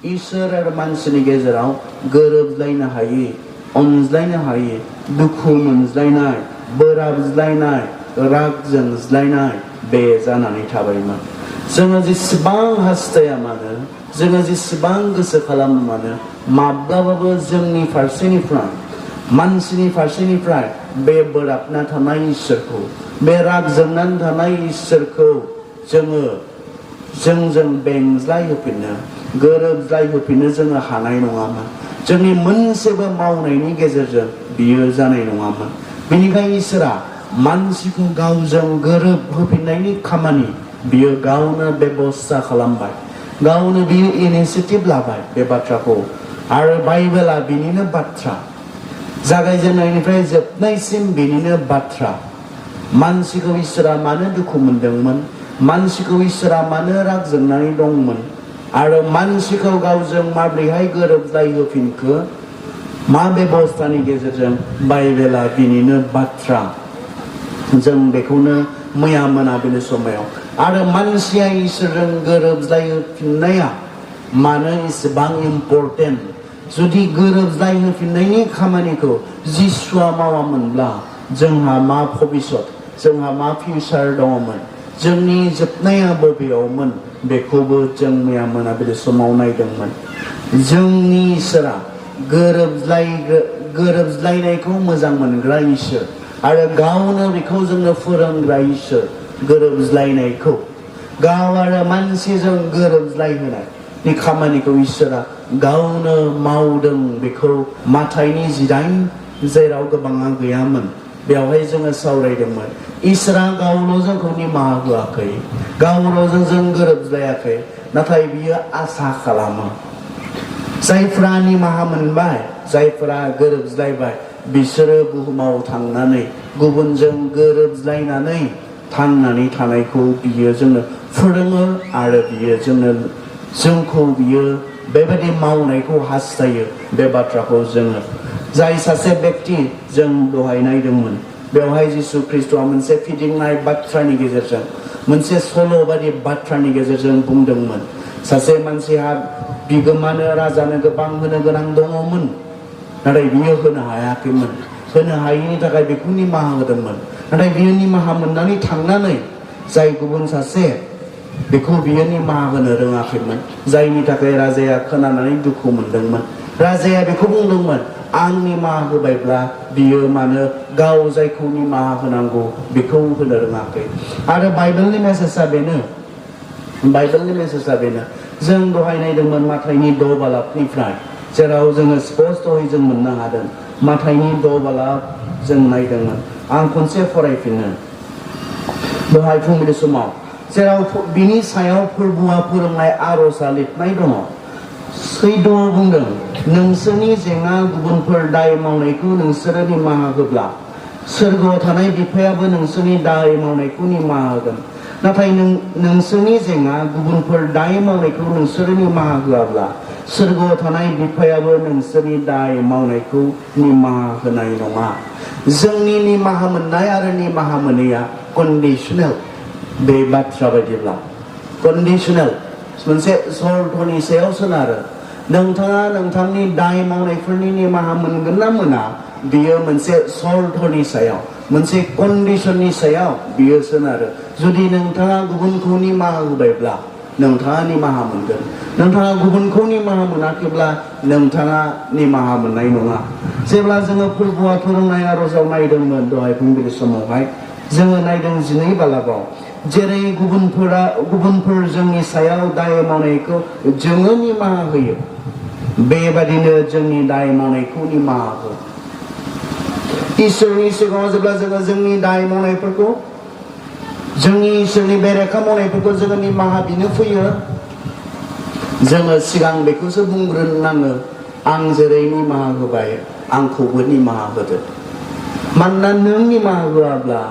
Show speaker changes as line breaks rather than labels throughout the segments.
इसोर आरो मानसिनि गेजेराव गोरोबलायनो हायै अनज्लायनो हायै दुखु मोनज्लायनाय बोराबज्लायनाय राग जोंज्लायनाय बे जानानै थाबायमोन जोङो जेसेबां हास्थाया मानो जोङो जेसेबां गोसो खालामो मानो माब्लाबाबो जोंनि फारसेनिफ्राय मानसिनि फारसेनिफ्राय बे बोराबना थानाय इसोरखौ बे राग जोंनानै थानाय इसोरखौ जोंजों बेंज्लाय होफिननो गोरोबज्लाय होफिननो जोङो हानाय नङामोन जोंनि मोनसेबो मावनायनि गेजेरजों बियो जानाय नङामोन बेनिखायनो इसोरा मानसिखौ गावजों गोरोब होफिननायनि खामानि बियो गावनो बेबस्था खालामबाय गावनो बियो इनिशिएटिभ लाबाय बे बाथ्राखौ आरो बाइबेला बिनिनो बाथ्रा जागायजेननायनिफ्राय जोबनायसिम बिनिनो बाथ्रा मानसिखौ इसोरा मानो दुखु मोनदोंमोन मानसिखौ इसोरा मानो राग जोंनानै दंमोन आरो मानसिखौ गावजों माबोरैहाय गोरोबलाय होफिनखो मा बेबस्थानि गेजेरजों बाइबेला बिनिनो बाथ्रा जों बेखौनो मैया मोनाबिलि समाव आरो मानसिया इसोरजों गोरोबलाय होफिननाया मानो इसेबां इम्पर्टेन्ट जुदि गोरोबलाय होफिननायनि खामानिखौ जिसुआ मावामोनब्ला जोंहा मा भबिष्यत जोंहा मा फिउचार दङमोन जोंनि जोबनाया बबेयावमोन बेखौबो जों मैया मोनाबिलि समाव नायदोंमोन जोंनि इसोरा गोरोबज्लायनायखौ मोजां मोनग्रा इसोर आरो गावनो बेखौ जोंनो फोरोंग्रा इसोर गोरोबज्लायनायखौ गाव आरो मानसिजों गोरोबज्लायहोनायनि खामानिखौ इसोरा गावनो मावदों बेखौ माथाइनि 18 जेराव गोबाङा गैयामोन बेवहाय जोङो सावरायदोंमोन इसोरा गावल' जोंखौ निमाहा होआखै गावल' जोंजों गोरोबज्लायाखै नाथाय बियो आसा खालामो जायफ्रा निमाहा मोनबाय जायफ्रा गोरोबज्लायबाय बिसोरो बुहुमाव थांनानै गुबुनजों गोरोबज्लायनानै थांनानै थानायखौ बियो जोंनो फोरोङो आरो बियो जोंखौ बियो बेबायदि मावनायखौ हास्थायो बे बाथ्राखौ जोङो जाय सासे व्यक्ति जों दहाय नायदोंमोन बेवहाय जिसु ख्रिस्टआ मोनसे फिदिंनाय बाथ्रानि गेजेरजों मोनसे सल' बायदि बाथ्रानि गेजेरजों बुंदोंमोन सासे मानसिहा बिगोमानो राजानो गोबां होनो गोनां दङमोन नाथाय बियो होनो हायाखैमोन होनो हायैनि थाखाय बेखौ निमाहा होदोंमोन नाथाय बियो निमाहा मोननानै थांनानै जाय गुबुन सासे बेखौ बियो निमाहा होनो रोङाखैमोन जायनि थाखाय राजाया खोनानानै दुखु मोनदोंमोन राजाया बेखौ बुंदोंमोन आं निमाहा होबायब्ला बियो मानो गाव जायखौ निमाहा होनांगौ बेखौ होनो रोङाखै आरो बाइबेलनि मेसेजआ बेनो जों दहाय नायदोंमोन माथाइनि 6 बालाबनिफ्राय जेराव जोङो स्पष्टयै जों मोननो हादों माथाइनि 6 बालाब जों नायदोंमोन आं खनसे फरायफिनो दहाय फुंबिलि समाव जेराव बिनि सायाव फोरबुआ फोरोंनाय आर'जआ लिरनाय दङ सैद'आव बुंदों नोंसोरनि जेंना गुबुनफोर दाय मावनायखौ नोंसोरो निमाहा होब्ला सोरगोआव थानाय बिफायाबो नोंसोरनि दाय मावनायखौ निमाहा होगोन नाथाय नोंसोरनि जेंना गुबुनफोर दाय मावनायखौ नोंसोरो निमाहा होआब्ला सोरगोआव थानाय बिफायाबो नोंसोरनि दाय मावनायखौ निमाहा होनाय नङा जोंनि निमाहा मोननाय आरो निमाहा मोनैया कन्डिशनेल बे बाथ्रा बायदिब्ला कन्डिशनेल मोनसे सर्तनि सायाव सोनारो नोंथाङा नोंथांनि दाय मावनायफोरनि निमाहा मोनगोन ना मोना बियो मोनसे सर्तनि सायाव मोनसे कन्डिशननि सायाव बियो सोनारो जुदि नोंथाङा गुबुनखौ निमाहा होबायब्ला नोंथाङा निमाहा मोनगोन नोंथाङा गुबुनखौ निमाहा मोनाखैब्ला नोंथाङा निमाहा मोननाय नङा जेब्ला जोङो फोरबुआ फोरोंनाय आर'जआव नायदोंमोन दहाय फुंबिलि समावहाय जोङो नायदों 12 बालाबाव जेरै गुबुनफोर जोंनि सायाव दाय मावनायखौ जोङो निमाहा होयो बेबादिनो जोंनि दाय मावनायखौ निमाहा हो इसोरनि सिगाङाव जेब्ला जोङो जोंनि दाय मावनायफोरखौ जोंनि इसोरनि बेरेखा मावनायफोरखौ जोङो निमाहा बिनो फैयो जोङो सिगां बेखौसो बुंग्रोनाङो आं जेरै निमाहा होबाय आंखौबो निमाहा होदो मानोना नों निमाहा होआब्ला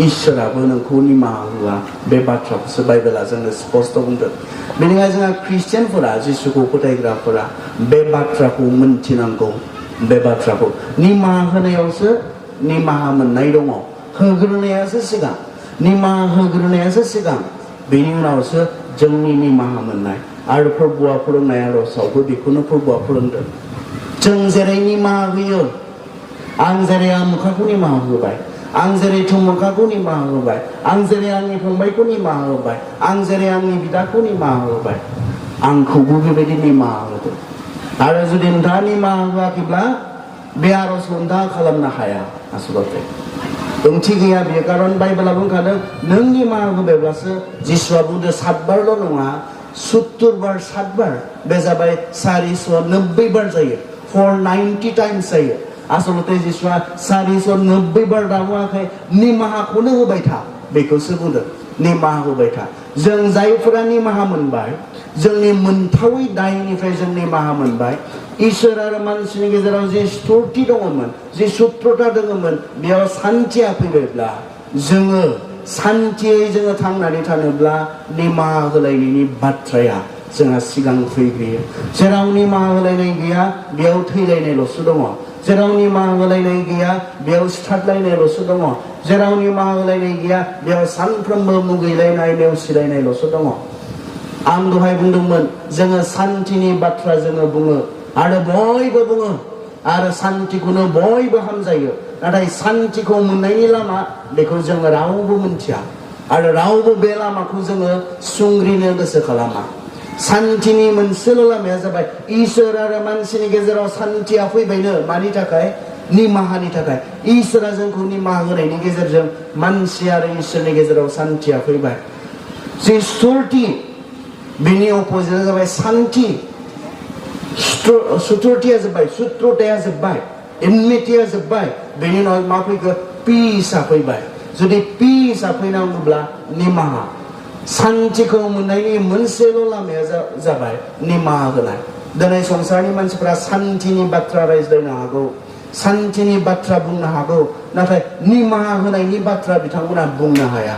इसोराबो नोंखौ निमाहा होआ बे बाथ्राखौसो बाइबेला जोंनो स्पष्ट बुंदों बेनिखायनो जोंहा ख्रिस्टियानफोरा जिसुखौ फोथायग्राफोरा बे बाथ्राखौ मोनथिनांगौ बे बाथ्राखौ निमाहा होनायावसो निमाहा मोननाय दङ होग्रोनायासो सिगां निमाहा होग्रोनायासो सिगां बेनि उनावसो जोंनि निमाहा मोननाय आरो फोरबोआ फोरोंनाय आर'जआवबो बेखौनो फोरबोआ फोरोंदों जों जेरै निमाहा होयो आं जेरै आमुखाखौ निमाहा होबाय आं जेरै थुमुखाखौ निमाहा होबाय आं जेरै आंनि फंबायखौ निमाहा होबाय आं जेरै आंनि बिदाखौ निमाहा होबाय आंखौबो बेबायदि निमाहा होदो आरो जुदि नोंथाङा निमाहा होआखैब्ला बे आर'जखौ नोंथाङा खालामनो हाया आसलते ओंथि गैया बेयो कारन बाइबेला बुंखादों नों निमाहा होबायब्लासो जिसुआ बुंदों 7 बारल' नङा 70 बार 7 बार बे जाबाय 490 बार जायो 490 टाइम्स जायो आसलते जिसुआ 490 बार दामुवाखै निमाहाखौनो होबाय था बेखौसो बुंदों निमाहा होबाय था जों जायफोरा निमाहा मोनबाय जोंनि मोनथावै दायनिफ्राय जों निमाहा मोनबाय इसोर आरो मानसिनि गेजेराव जे सुथुरथि दङमोन जे सुत्रता दङमोन बेयाव सान्थिया फैबायब्ला जोङो सान्थियै जोङो थांनानै थानोब्ला निमाहा होलायनायनि बाथ्राया जोंहा सिगां फैग्रोयो जेराव निमाहा होलायनाय गैया बेयाव थैलायनायल'सो दङ जेराव निमाहा होलायनाय गैया बेयाव सिथारलायनायल'सो दङ जेराव निमाहा होलायनाय गैया बेयाव सानफ्रोमबो मुगैलायनाय नेवसिलायनायल'सो दङ आं दहाय बुंदोंमोन जोङो सान्थिनि बाथ्रा जोङो बुङो आरो बयबो बुङो आरो सान्थिखौनो बयबो हामजायो नाथाय सान्थिखौ मोननायनि लामा बेखौ जोङो रावबो मिन्थिया आरो रावबो बे लामाखौ जोङो सुंग्रिनो गोसो खालामा सान्थिनि मोनसेल' लामाया जाबाय इसोर आरो मानसिनि गेजेराव सान्थिया फैबायनो मानि थाखाय निमाहानि थाखाय इसोरा जोंखौ निमाहा होनायनि गेजेरजों मानसि आरो इसोरनि गेजेराव सान्थिया फैबाय जे सुथुरथि बेनि अपोजिटआ जाबाय सान्थि सुथुरथिया जोब्बाय सुत्रताया जोब्बाय एनमिटिया जोब्बाय बेनि उनाव मा फैखो पिसआ फैबाय जुदि पिसआ फैनांगौब्ला निमाहा सान्थिखौ मोननायनि मोनसेल' लामाया जाबाय निमाहा होनाय दिनै संसारनि मानसिफोरा सान्थिनि बाथ्रा रायज्लायनो हागौ सान्थिनि बाथ्रा बुंनो हागौ नाथाय निमाहा होनायनि बाथ्रा बिथांमोना बुंनो हाया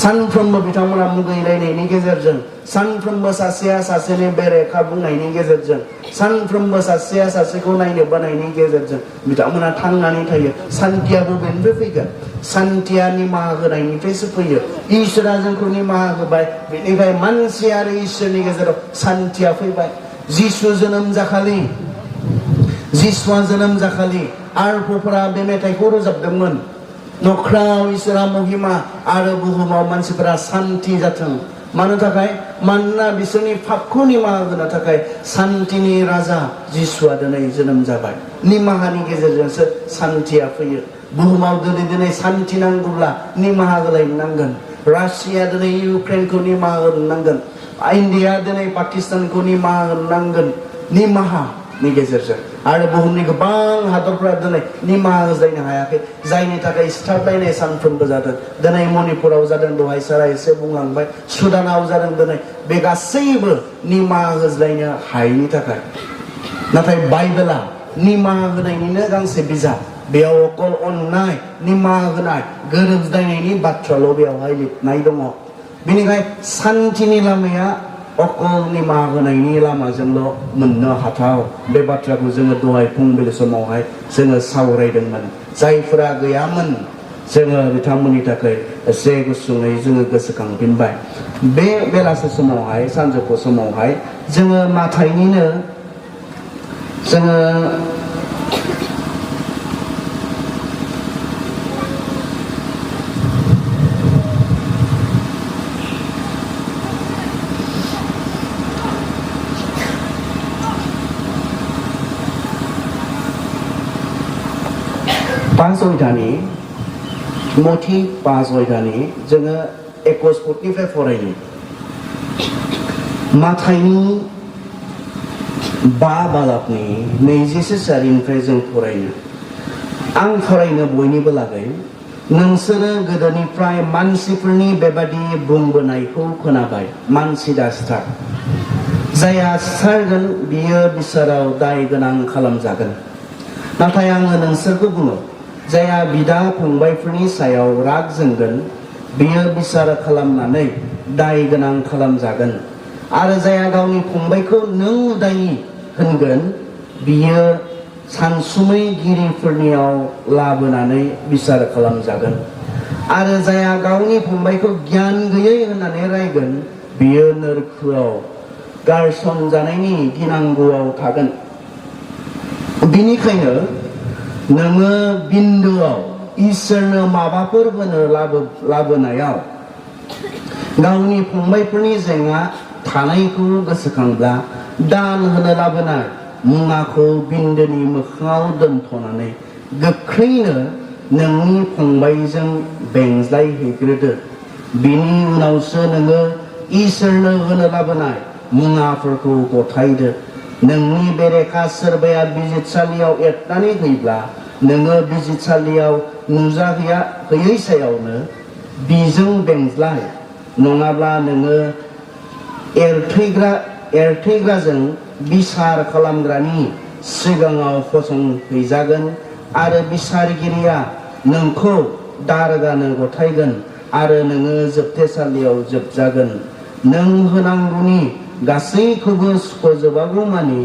सानफ्रोमबो बिथांमोना मुगैलायनायनि गेजेरजों सानफ्रोमबो सासेया सासेनि बेरेखा बुंनायनि गेजेरजों सानफ्रोमबो सासेया सासेखौ नायनो बानायनि गेजेरजों बिथांमोना थांनानै थायो सान्थिया बबेनिफ्राय फैगोन सान्थिया निमाहा होनायनिफ्रायसो फैयो इसोरा जोंखौ निमाहा होबाय बेनिफ्राय मानसि आरो इसोरनि गेजेराव सान्थिया फैबाय जिसुआ जोनोम जाखालि आरफोरा बे मेथाइखौ रोजाबदोंमोन नख्राव इसोरा महिमा आरो बुहुमाव मानसिफोरा सान्थि जाथों मानो थाखाय मानोना बिसोरनि पापखौ निमाहा होनो थाखाय सान्थिनि राजा जिसुआ दिनै जोनोम जाबाय निमाहानि गेजेरजोंसो सान्थिया फैयो बुहुमाव दिनै सान्थि नांगौब्ला निमाहा होलायनांगोन रासिया दिनै इउक्रेनखौ निमाहा होनांगोन इन्डिया दिनै पाकिस्तानखौ निमाहा होनांगोन निमाहानि गेजेरजों आरो बुहुमनि गोबां हादरफोरा दिनै निमाहा होज्लायनो हायाखै जायनि थाखाय सिथारलायनाय सानफ्रोमबो जादों दिनै मणिपुराव जादों दहाय सारा एसे बुंलांबाय सुदानाव जादों दिनै बे गासैबो निमाहा होज्लायनो हायैनि थाखाय नाथाय बाइबेला निमाहा होनायनिनो गांसे बिजाब बेयाव अकल अननाय निमाहा होनाय गोरोबज्लायनायनि बाथ्राल' बेयावहाय लिरनाय दङ बेनिखाय सान्थिनि लामाया अकल निमाहा होनायनि लामाजोंल' मोननो हाथाव बे बाथ्राखौ जोङो दहाय फुंबिलि समावहाय जोङो सावरायदोंमोन जायफोरा गैयामोन जोङो बिथांमोननि थाखाय एसे गुसुङै जोङो गोसोखांफिनबाय बे बेलासे समावहाय सानजौफु समावहाय जोङो माथाइनिनो जोङो पाँच अयदानि मथि 5 अयदानि जोङो 21 फुटनिफ्राय फरायनो माथाइनि 5 बालाबनि 20 सारिनिफ्राय जों फरायनो आं फरायनो बयनिबो लागै नोंसोरो गोदोनिफ्राय मानसिफोरनि बेबादि बुंबोनायखौ खोनाबाय मानसि दासिथार जायहा सिथारगोन बियो बिसाराव दाय गोनां खालामजागोन नाथाय आङो नोंसोरखौ बुङो जायहा बिदा फंबायफोरनि सायाव राग जोंगोन बियो बिसार खालामनानै दाय गोनां खालामजागोन आरो जायहा गावनि फंबायखौ नों उदायि होनगोन बियो सानसुमैगिरिफोरनियाव लाबोनानै बिसार खालामजागोन आरो जायहा गावनि फंबायखौ गियान गैयै होननानै रायगोन बियो नोरखोआव गारसनजानायनि गिनांगौआव थागोन बिनिखायनो नोङो बिन्दोआव इसोरनो माबाफोर होनो लाबोनायाव गावनि फंबायफोरनि जेंना थानायखौ गोसोखांब्ला दान होनो लाबोनाय मुवाखौ बिन्दोनि मोखाङाव दोनथ'नानै गोख्रैनो नोंनि फंबायजों बेंज्लायहैग्रोदो बिनि उनावसो नोङो इसोरनो होनो लाबोनाय मुवाफोरखौ गथायदो नोंनि बेरेखा सोरबाया बिजिरसालियाव एरनानै होयोब्ला नोङो बिजिरसालियाव नुजाहैयै सायावनो बिजों बेंज्लाय नङाब्ला नोङो एरथैग्राजों बिसार खालामग्रानि सिगाङाव फसंहैजागोन आरो बिसारगिरिया नोंखौ दारगानो गथायगोन आरो नोङो जोबथेसालियाव जोबजागोन नों होनांगौनि गासैखौबो सुख'जोबागौमानि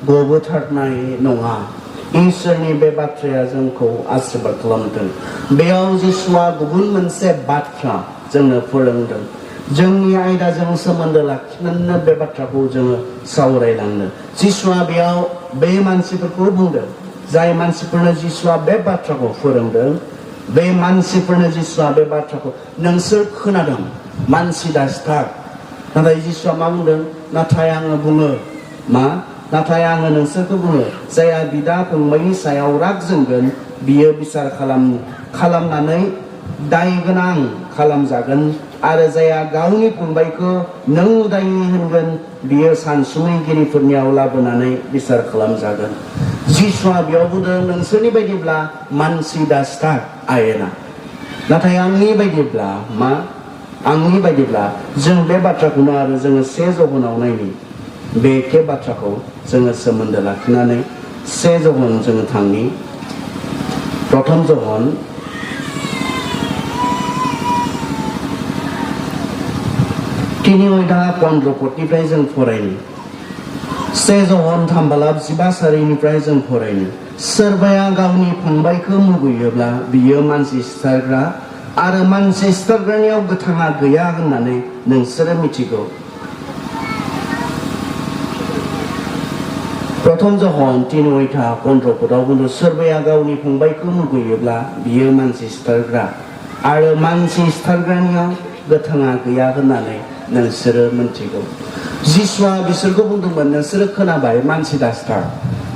गबोथारनाय नङा इसोरनि बे बाथ्राया जोंखौ आशीर्बाद खालामदों बेयाव जिसुआ गुबुन मोनसे बाथ्रा जोंनो फोरोंदों जोंनि आयदाजों सोमोन्दो लाखिनानै बे बाथ्राखौ जोङो सावरायलांनो जिसुआ बेयाव बे मानसिफोरखौ बुंदों जाय मानसिफोरनो जिसुआ बे बाथ्राखौ फोरोंदों बे मानसिफोरनो जिसुआ बे बाथ्राखौ नोंसोर खोनादों मानसि दासिथार नाथाय जिसुआ मा बुंदों नाथाय आङो बुङो मा नाथाय आङो नोंसोरखौ बुङो जायहा बिदा फंबायनि सायाव राग जोंगोन बियो बिसार खालामनानै दाय गोनां खालामजागोन आरो जायहा गावनि फंबायखौ नों उदायि होनगोन बियो सानसुमैगिरिफोरनियाव लाबोनानै बिसार खालामजागोन जिसुआ बेयाव बुंदों नोंसोरनि बायदिब्ला मानसि दासिथार आयेना नाथाय आंनि बायदिब्ला जों बे बाथ्राखौनो आरो जोङो 1 जहनाव नायनि बे एखे बाथ्राखौ जोङो सोमोन्दो लाखिनानै 1 जहन जोङो थांनि प्रथम जहन 3:15 पदनिफ्राय जों फरायनि 1 जहन 3:15 सारिनिफ्राय जों फरायनि सोरबाया गावनि फंबायखौ मुगैयोब्ला बियो मानसि सिथारग्रा आरो मानसि सिथारग्रानियाव गोथाङा गैया होननानै नोंसोरो मिथिगौ प्रथम जहन 3:15 पदाव बुंदों सोरबाया गावनि फंबायखौ मुगैयोब्ला बियो मानसि सिथारग्रा आरो मानसि सिथारग्रानियाव गोथाङा गैया होननानै नोंसोरो मिथिगौ जिसुआ बिसोरखौ बुंदोंमोन नोंसोरो खोनाबाय मानसि दासिथार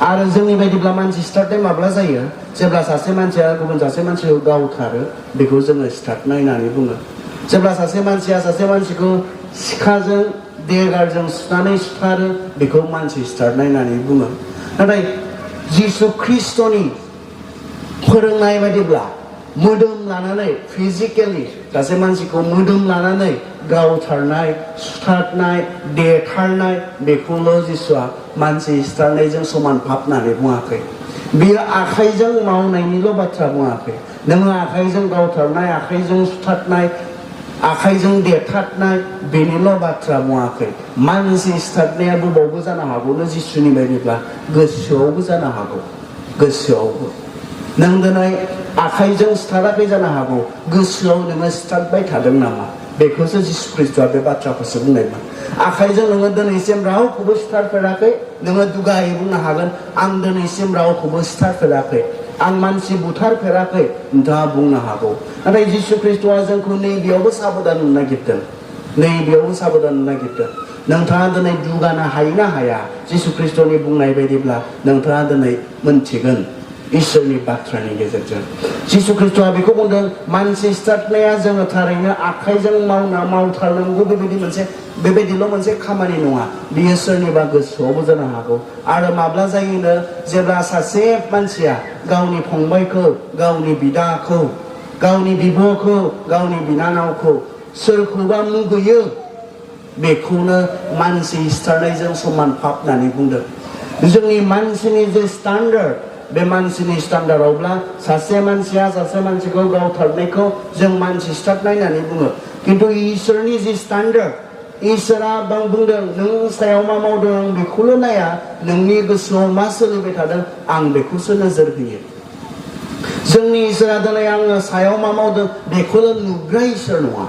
आरो जोंनि बायदिब्ला मानसि सिथारनाय माब्ला जायो जेब्ला सासे मानसिया गुबुन सासे मानसिखौ गावथारो बेखौ जोङो सिथारनाय होननानै बुङो जेब्ला सासे मानसिया सासे मानसिखौ सिखाजों देगारजों सुनानै सिथारो बेखौ मानसि सिथारनाय होननानै बुङो नाथाय जिसु ख्रिस्टनि फोरोंनाय बायदिब्ला मोदोम लानानै फिजिकेलि सासे मानसिखौ मोदोम लानानै गावथारनाय सुथारनाय देथारनाय बेखौल' जिसुआ मानसि सिथारनायजों समान पाप होननानै बुङाखै बियो आखाइजों मावनायनिल' बाथ्रा बुङाखै नोङो आखाइजों गावथारनाय आखाइजों सुथारनाय आखाइजों देथारनाय बेनिल' बाथ्रा बुङाखै मानसि सिथारनाया बबावबो जानो हागौनो जिसुनि बायदिब्ला गोसोआवबो जानो हागौ गोसोआवबो नों दिनै आखाइजों सिथाराखै जानो हागौ गोसोआव नोङो सिथारबाय थादों नामा बेखौसो जिसु ख्रिस्टआ बे बाथ्राखौसो बुंनायमोन आखाइजों नोङो दिनैसिम रावखौबो सिथारफेराखै नोङो दुगायै बुंनो हागोन आं दिनैसिम रावखौबो सिथारफेराखै आं मानसि बुथारफेराखै नोंथाङा बुंनो हागौ नाथाय जिसु ख्रिस्टआ जोंखौ नैबेयावबो साबधान होनो नागिरदों नोंथाङा दिनै दुगानो हायो ना हाया जिसु ख्रिस्टनि बुंनाय बायदिब्ला नोंथाङा दिनै मोनथिगोन इसोरनि बाथ्रानि गेजेरजों जिसु ख्रिस्टआ बेखौ बुंदों मानसि सिथारनाया जोङो थारैनो आखाइजों मावथारनांगौ बेबायदिल' मोनसे खामानि नङा बियो सोरनिबा गोसोआवबो जानो हागौ आरो माब्ला जायोनो जेब्ला सासे मानसिया गावनि फंबायखौ गावनि बिदाखौ गावनि बिब'खौ गावनि बिनानावखौ सोरखौबा मुगैयो बेखौनो मानसि सिथारनायजों समान पाप होननानै बुंदों जोंनि मानसिनि जे स्टान्डार्ड बे मानसिनि स्टान्डार्डआवब्ला सासे मानसिया सासे मानसिखौ गावथारनायखौ जों मानसि सिथारनाय होननानै बुङो खिन्थु इसोरनि जि स्टान्डार्ड इसोरा बुंदों नों सायाव मा मावदों आं बेखौल' नाया नोंनि गोसोआव मा सोलिबाय थादों आं बेखौसो नोजोर होयो जोंनि इसोरा दिनै आङो सायाव मा मावदों बेखौल' नुग्रा इसोर नङा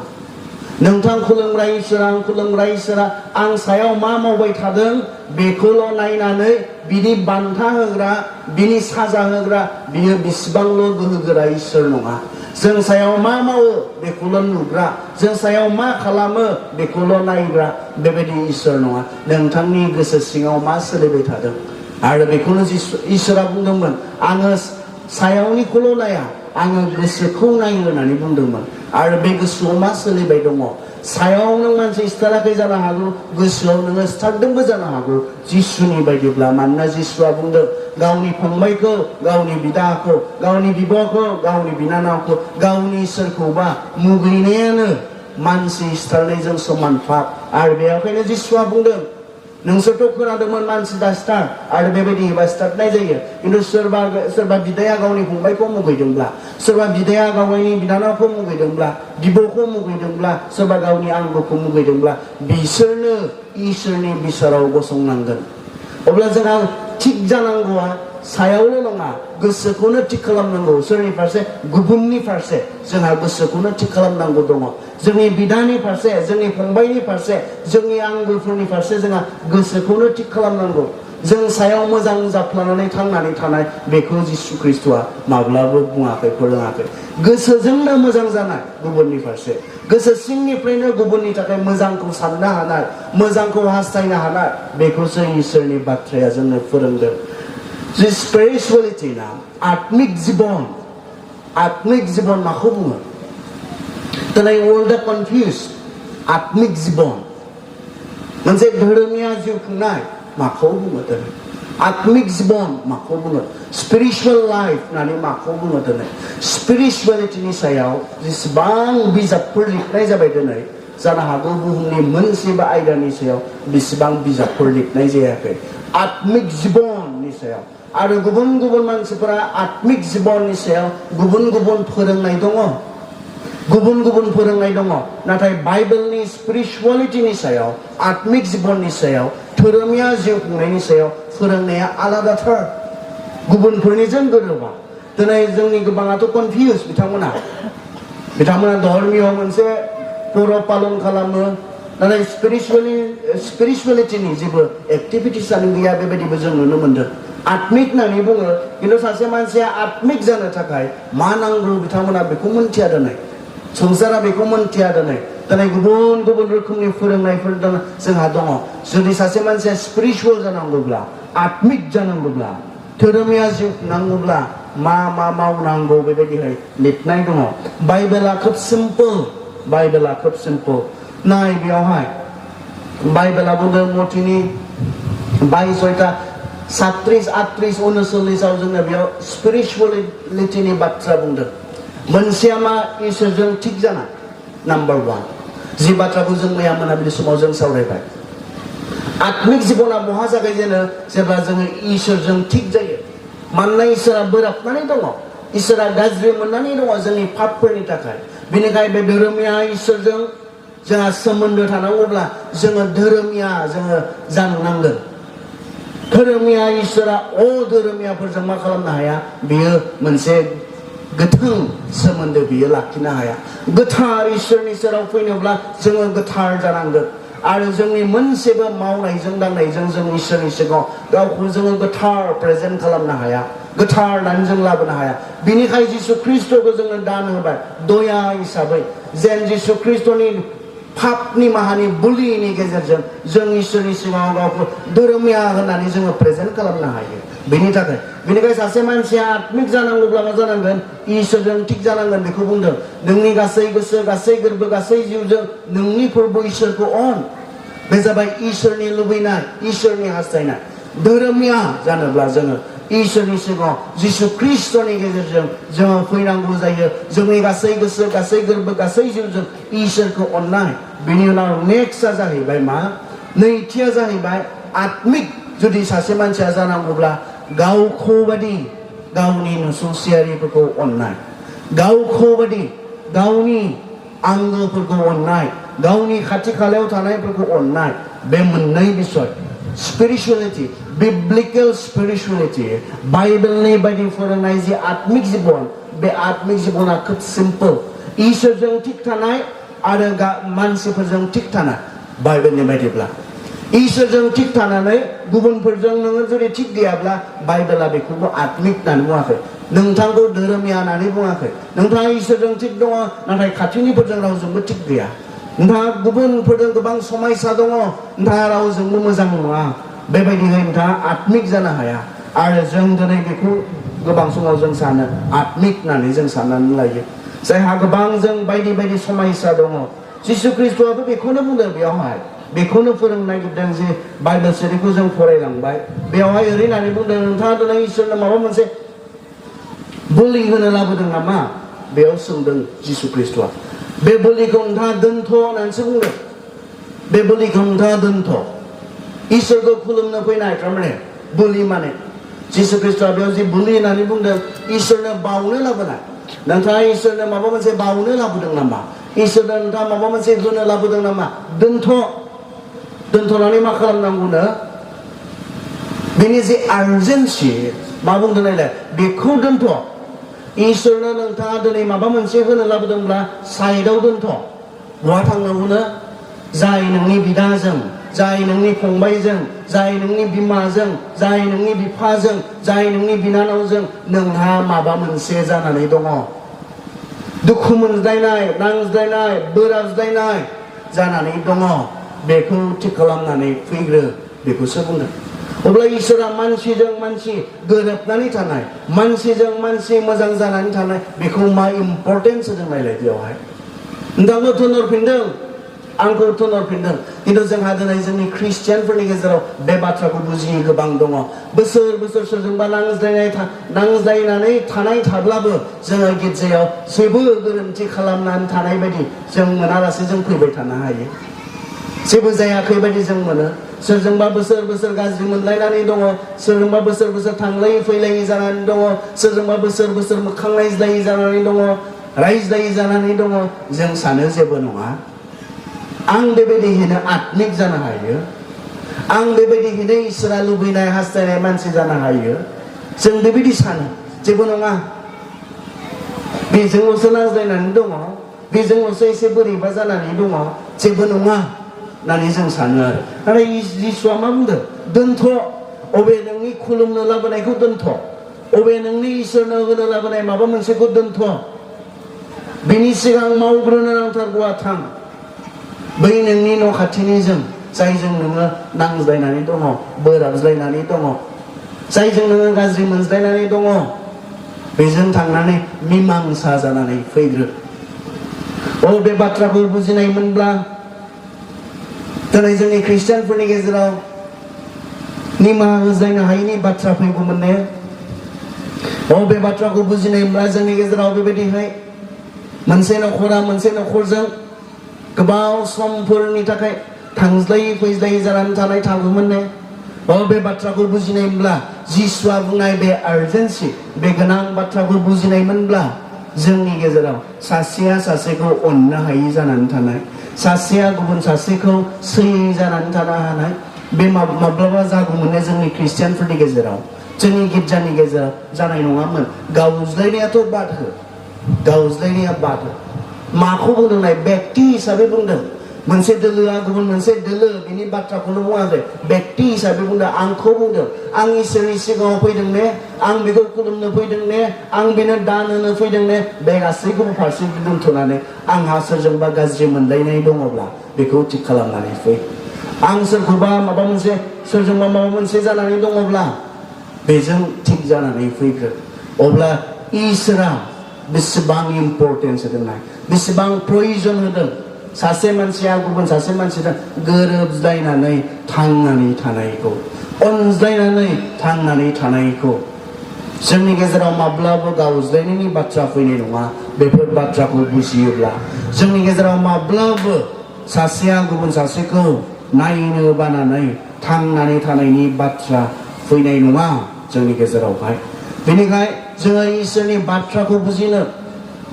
नोंथां खुलुमग्रा इसोरा आं खुलुमग्रा इसोरा आं सायाव मा मावबाय थादों बेखौल' नायनानै बिनि बान्था होग्रा बिनि साजा होग्रा बियो बेसेबांल' गोहोगोरा इसोर नङा जों सायाव मा मावो बेखौल' नुग्रा जों सायाव मा खालामो बेखौल' नायग्रा बेबायदि इसोर नङा नोंथांनि गोसो सिङाव मा सोलिबाय थादों आरो बेखौनो इसोरा बुंदोंमोन आङो सायावनिखौल' नाया आङो गोसोखौ नायो होननानै बुंदोंमोन आरो बे गोसोआव मा सोलिबाय दङ सायाव नों मानसि सिथाराखै जानो हागौ गोसोआव नोङो सिथारदोंबो जानो हागौ जिसुनि बायदिब्ला मानोना जिसुआ बुंदों गावनि फंबायखौ गावनि बिदाखौ गावनि बिब'खौ गावनि बिनानावखौ गावनि सोरखौबा मुगैनायानो मानसि सिथारनायजों समानफाब आरो बेखायनो जिसुआ बुंदों नोंसोरथ' खोनादोंमोन मानसि दासिथार आरो बेबायदि एबा सिथारनाय जायो खिन्थु सोरबा बिदाया गावनि फंबायखौ मुगैदोंब्ला सोरबा बिदाया गावनि बिनानावखौ मुगैदोंब्ला बिब'खौ मुगैदोंब्ला सोरबा गावनि आंगोखौ मुगैदोंब्ला बिसोरनो इसोरनि बिसाराव गसंनांगोन अब्ला जोंहा थिग जानांगौआ सायावल' नङा गोसोखौनो थिग खालामनांगौ सोरनि फारसे गुबुननि फारसे जोंहा गोसोखौनो थिग खालामनांगौ दङ जोंनि बिदानि फारसे जोंनि फंबायनि फारसे जोंनि आंगोफोरनि फारसे जोंहा गोसोखौनो थिग खालामनांगौ जों सायाव मोजां जाफ्लानानै थांनानै थानाय बेखौ जिसु ख्रिस्ट'आ माब्लाबो बुङाखै फोरोङाखै गोसोजोंनो मोजां जानाय गुबुननि फारसे गोसो सिंनिफ्रायनो गुबुननि थाखाय मोजांखौ साननो हानाय मोजांखौ हास्थायनो हानाय बेखौसो इसोरनि बाथ्राया जोंनो फोरोंदों जे स्पिरिचुवेलिटि ना आत्मिक जिबन माखौ बुङो दिनै वर्ल्डआ कनफिउज आत्मिक जिबन मोनसे धोरोमिया जिउ खुंनाय माखौ बुङो दिनै आत्मिक जिबन माखौ बुङो स्पिरिचुवेल लाइफ होननानै माखौ बुङो दिनै स्पिरिचुवेलिटिनि सायाव जेसेबां बिजाबफोर लिरनाय जाबाय दिनै जानो हागौ बुहुमनि मोनसेबो आयदानि सायाव बेसेबां बिजाबफोर लिरनाय जायाखै आत्मिक जिबननि सायाव आरो गुबुन गुबुन मानसिफोरा आत्मिक जिबननि सायाव गुबुन गुबुन फोरोंनाय दङ नाथाय बाइबेलनि स्पिरिचुवेलिटिनि सायाव आत्मिक जिबननि सायाव धोरोमिया जिउ खुंनायनि सायाव फोरोंनाया आलादाथार गुबुनफोरनिजों गोरोबा दिनै जोंनि गोबाङाथ' कनफिउज बिथांमोना धर्मीय मोनसे परब पालन खालामो नाथाय स्पिरिचुवेलिटिनि जेबो एक्टिभिटिसआनो गैया बेबायदिबो जों नुनो मोनदों आत्मिक होननानै बुङो खिन्थु सासे मानसिया आत्मिक जानो थाखाय मा नांगौ बिथांमोना बेखौ मोनथिया दिनै संसारा बेखौ मोनथिया दिनै गुबुन गुबुन रोखोमनि फोरोंनायफोर जोंहा दङ जुदि सासे मानसिया स्पिरिचुवेल जानांगौब्ला आत्मिक जानांगौब्ला धोरोमिया जिउ खुंनांगौब्ला मा मा मावनांगौ बेबायदिहाय लिरनाय दङ बाइबेला खोब सिम्पोल नाय बेयावहाय बाइबेला बुंदों मथिनि 22:37, 38, 39 जोंनो बेयाव स्पिरिचुवेलिटिनि बाथ्रा बुंदों मोनसेया मा इसोरजों थिग जानाय नाम्बार 1 जि बाथ्राखौ जों मैया मोनाबिलि समाव जों सावरायबाय आत्मिक जिबना बहा जागायजेनो जेब्ला जोङो इसोरजों थिग जायो मानोना इसोरा बोराबनानै दङ इसोरा गाज्रि मोननानै दङ जोंनि पापफोरनि थाखाय बेनिखायनो बे धोरोमिया इसोरजों जोंहा सोमोन्दो थानांगौब्ला जोङो धोरोमिया जोङो जानो नांगोन धोरोमिया इसोरा धोरोमियाफोरजों मा खालामनो हाया बेयो मोनसे गोथों सोमोन्दो बियो लाखिनो हाया गोथार इसोरनि सेराव फैनोब्ला जोङो गोथार जानांगोन आरो जोंनि मोनसेबो मावनायजों दांनायजों जों इसोरनि सिगाङाव गावखौ जोङो गोथार प्रेजेन्ट खालामनो हाया गोथार होननानै जों लाबोनो हाया बिनिखायनो जिसु ख्रिस्ट'खौ जोंनो दान होबाय दया हिसाबै जेन जिसु ख्रिस्ट'नि पापनि माहानि बुलिनि गेजेरजों जों इसोरनि सिगाङाव गावखौ धोरोमिया होननानै जोङो प्रेजेन्ट खालामनो हायो बेनिखायनो सासे मानसिया आत्मिक जानांगौब्ला मा जानांगोन इसोरजों थिग जानांगोन बेखौ बुंदों नोंनि गासै गोसो गासै गोरबो गासै जिउजों नोंनि फोरबो इसोरखौ बे जाबाय इसोरनि लुबैनाय इसोरनि हास्थायनाय धोरोमिया जानोब्ला जोङो इसोरनि सिगाङाव जिसु ख्रिस्ट'नि गेजेरजों जोङो फैनांगौ जायो जोंनि गासै गोसो गासै गोरबो गासै जिउजों इसोरखौ अननाय बिनि उनाव नेक्स्टआ जाहैबाय मा नैथिया जाहैबाय आत्मिक जुदि सासे मानसिया जानांगौब्ला गावखौ बादि गावनि नसुंसेयारिफोरखौ अननाय गावखौ बादि गावनि आंगोफोरखौ अननाय गावनि खाथि खालायाव थानायफोरखौ अननाय बे मोननै बिसय स्पिरिचुवेलिटि बिब्लिकेल स्पिरिचुवेलिटि बाइबेलनि बायदि फोरोंनाय जि आत्मिक जिबन बे आत्मिक जिबना खोब सिम्पोल इसोरजों थिग थानाय आरो मानसिफोरजों थिग थानाय बाइबेलनि बायदिब्ला इसोरजों थिग थानानै गुबुनफोरजों नोङो जुदि थिग गैयाब्ला बाइबेला बेखौबो आत्मिक होननानै बुङाखै नोंथांखौ धोरोमिया होननानै बुङाखै नोंथाङा इसोरजों थिग दङ नाथाय खाथिनिफोरजों रावजोंबो थिग गैया नोंथाङा गुबुनफोरजों गोबां समायसा दङ नोंथाङा रावजोंबो मोजां नङा बेबायदिहाय नोंथाङा आत्मिक जानो हाया आरो जों दिनै बेखौ गोबां समाव जों सानो आत्मिक होननानै जों साननानै लायो जायहा गोबां जों बायदि बायदि समायसा दङ जिसु ख्रिस्टआबो बेखौनो बुंदों बेयावहाय बेखौनो फोरोंनो नागिरदों जे बाइबेल स्टडीखौ जों फरायलांबाय बेयावहाय ओरै होननानै बुंदों नोंथाङा दिनै इसोरनो माबा मोनसे बोलि होनो लाबोदों नामा बेयाव सोंदों जिसु ख्रिस्टआ बे बोलिखौ नोंथाङा दोनथ' होननानैसो बुंदों बे बोलिखौ नोंथाङा दोनथ' इसोरखौ खुलुमनो फैनाय थारमाने बोलि माने जिसु ख्रिस्टआ बेयाव जे बोलि होननानै बुंदों इसोरनो बावनो लाबोनाय नोंथाङा इसोरनो माबा मोनसे बावनो लाबोदों नामा इसोरनो नोंथाङा माबा मोनसे होनो लाबोदों नामा दोनथ'नानै मा खालामनांगौनो बेनि जे आर्जेन्सि मा बुंदों नायलाय बेखौ दोनथ' इसोरनो नोंथाङा दिनै माबा मोनसे होनो लाबोदोंब्ला साइडआव दोनथ' बहा थांनांगौनो जाय नोंनि बिदाजों जाय नोंनि फंबायजों जाय नोंनि बिमाजों जाय नोंनि बिफाजों जाय नोंनि बिनानावजों नोंहा माबा मोनसे जानानै दङ दुखु मोनज्लायनाय नांज्लायनाय बोराबज्लायनाय जानानै दङ बेखौ थिग खालामनानै फैग्रो बेखौसो बुंदों अब्ला इसोरा मानसिजों मानसि गोरोबनानै थानाय मानसिजों मानसि मोजां जानानै थानाय बेखौ मा इम्परटेन्स होदों नायलाय बेयावहाय नोंथांखौ थुनहरफिनदों आंखौ थुनहरफिनदों खिन्थु जोंहा दिनै जोंनि ख्रिस्टियानफोरनि गेजेराव बे बाथ्राखौ बुजियै गोबां दङ बोसोर सोरजोंबा नांज्लायनानै थानाय थाब्लाबो जोङो गिर्जायाव जेबो गोरोन्थि खालामनानै थानाय बायदि जों मोनालासे जों फैबाय थानो हायो जेबो जायाखै बायदि जों मोनो सोरजोंबा बोसोर गाज्रि मोनलायनानै दङ सोरजोंबा बोसोर थांलायै फैलायै जानानै दङ सोरजोंबा बोसोर मोखां नायज्लायै जानानै दङ रायज्लायै जानानै दङ जों सानो जेबो नङा आं बेबायदिहैनो आत्मिक जानो हायो आं बेबायदिहैनो इसोरा लुबैनाय हास्थायनाय मानसि जानो हायो जों बेबायदि सानो जेबो नङा बेजोंल'सो नांज्लायनानै दङ बेजोंल'सो एसे बोरैबा जानानै दङ जेबो नङा होननानै जों सानो आरो नाथाय जिसुआ मा बुंदों दोनथ' अबे नोंनि खुलुमनो लाबोनायखौ दोनथ' अबे नोंनि इसोरनो होनो लाबोनाय माबा मोनसेखौ दोनथ' बेनि सिगां मावग्रोनो नांथारगौआ थां बै नोंनि न' खाथिनिजों जायजों नोङो नांज्लायनानै दङ बोराबज्लायनानै दङ जायजों नोङो गाज्रि मोनज्लायनानै दङ बेजों थांनानै मिमांसा जानानै फैग्रो बे बाथ्राखौ बुजिनायमोनब्ला दिनै जोंनि ख्रिस्टियानफोरनि गेजेराव निमाहा होज्लायनो हायैनि बाथ्रा फैगौमोन ने बे बाथ्राखौ बुजिनायमोनब्ला जोंनि गेजेराव बेबायदिहाय मोनसे न'खरा मोनसे न'खरजों गोबाव समफोरनि थाखाय थांज्लायै फैज्लायै जानानै थानाय थागौमोन ने बे बाथ्राखौ बुजिनायमोनब्ला जिसुआ बुंनाय बे आर्जेन्सि बे गोनां बाथ्राखौ बुजिनायमोनब्ला जोंनि गेजेराव सासेया सासेखौ अननो हायि जानानै थानाय सासेया गुबुन सासेखौ सैयै जानानै थानो हानाय बे माब्लाबा जागौमोन ने जोंनि ख्रिस्टियानफोरनि गेजेराव जोंनि गिर्जानि गेजेराव जानाय नङामोन गावज्लायनायाथ' बाद हो गावज्लायनाया बाद हो माखौ बुंदों नाय बेक्ति हिसाबै बुंदों मोनसे दोलोआ गुबुन मोनसे दोलो बिनि बाथ्राखौनो बुङाखै बेक्ति हिसाबै बुंदों आंखौ बुंदों आं इसोरनि सिगाङाव फैदों ने आं बेखौ खुलुमनो फैदों ने आं बेनो दान होनो फैदों ने बे गासैखौबो फारसे दोनथ'नानै आंहा सोरजोंबा गाज्रि मोनलायनाय दङब्ला बेखौ थिग खालामनानै फै आं सोरखौबा माबा मोनसे सोरजोंबा माबा मोनसे जानानै दङब्ला बेजों थिग जानानै फैग्रो अब्ला इसोरा बेसेबां इम्परटेन्स होदों नाय बेसेबां प्रयजन होदों सासे मानसिया गुबुन सासे मानसिजों गोरोबज्लायनानै थांनानै थानायखौ अनज्लायनानै थांनानै थानायखौ जोंनि गेजेराव माब्लाबो गावज्लायनायनि बाथ्रा फैनाय नङा बेफोर बाथ्राखौ बुजियोब्ला जोंनि गेजेराव माब्लाबो सासेया गुबुन सासेखौ नायनो बानानै थांनानै थानायनि बाथ्रा फैनाय नङा जोंनि गेजेरावहाय बेनिखाय जोङो इसोरनि बाथ्राखौ बुजिनो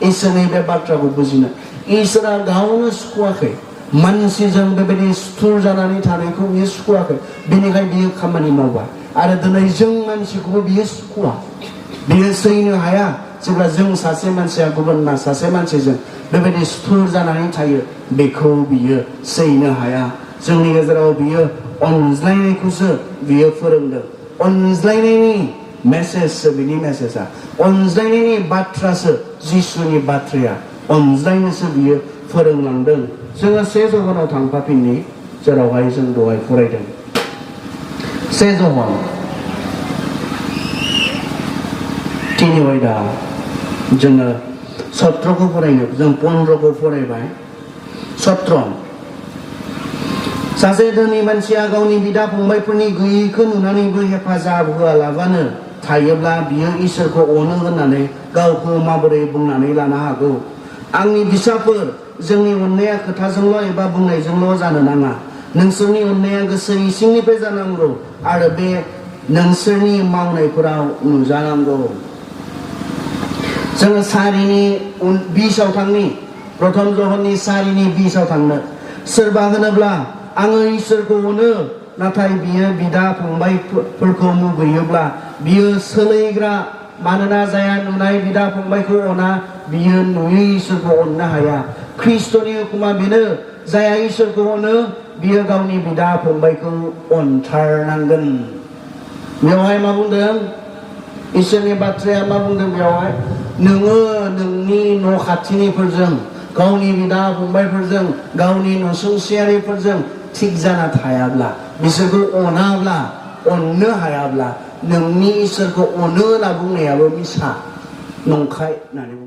इसोरनि बे बाथ्राखौ बुजिनो इसोरा गावनो सुखुवाखै मानसिजों बेबायदि सुथुर जानानै थानायखौ बियो सुखुवाखै बेनिखाय बियो खामानि मावबाय आरो दिनै जों मानसिखौबो बियो सुखुवा बियो सैनो हाया जेब्ला जों सासे मानसिया गुबुन सासे मानसिजों बेबायदि सुथुर जानानै थायो बेखौ बियो सैनो हाया जोंनि गेजेराव बियो अनज्लायनायखौसो बियो फोरोंदों अनज्लायनायनि मेसेजसो बिनि मेसेजआ अनज्लायनायनि बाथ्रासो जिसुनि बाथ्राया अनज्लायनोसो बियो फोरोंलांदों जोङो 1 ज'नाव थांफाफिननि जेरावहाय जों दहाय फरायदों 1 ज'न 3 आयदा जोङो 17खौ फरायनो जों 15खौ फरायबाय 17 सासे धोनि मानसिया गावनि बिदा फंबायफोरनि गैयैखौ नुनानैबो हेफाजाब होआलाबानो थायोब्ला बियो इसोरखौ अनो होननानै गावखौ माबोरै बुंनानै लानो हागौ आंनि फिसाफोर जोंनि अननाया खोथाजोंल' एबा बुंनायजोंल' जानो नाङा नोंसोरनि अननाया गोसो इसिंनिफ्राय जानांगौ आरो बे नोंसोरनि मावनायफोराव नुजानांगौ जोङो सारिनि 20आव थांनि प्रथम ज'हननि सारिनि 20आव थांनो सोरबा होनोब्ला आङो इसोरखौ अनो नाथाय बियो बिदा फंबायफोरखौ मुगैयोब्ला बियो सोलैग्रा मानोना जाया नुनाय बिदा फंबायखौ अना बियो नुयै इसोरखौ अननो हाया ख्रिस्ट'नि हुकुमा बेनो जाया इसोरखौ अनो बियो गावनि बिदा फंबायखौ अनथारनांगोन बेवहाय मा बुंदों इसोरनि बाथ्राया मा बुंदों बेवहाय नोङो नोंनि न' खाथिनिफोरजों गावनि बिदा फंबायफोरजों गावनि नसुंसेयारिफोरजों थिग जाना थायाब्ला बिसोरखौ अनाब्ला अननो हायाब्ला नोंनि इसोरखौ अनो होनना बुंनायाबो मिसा नंखाय होननानै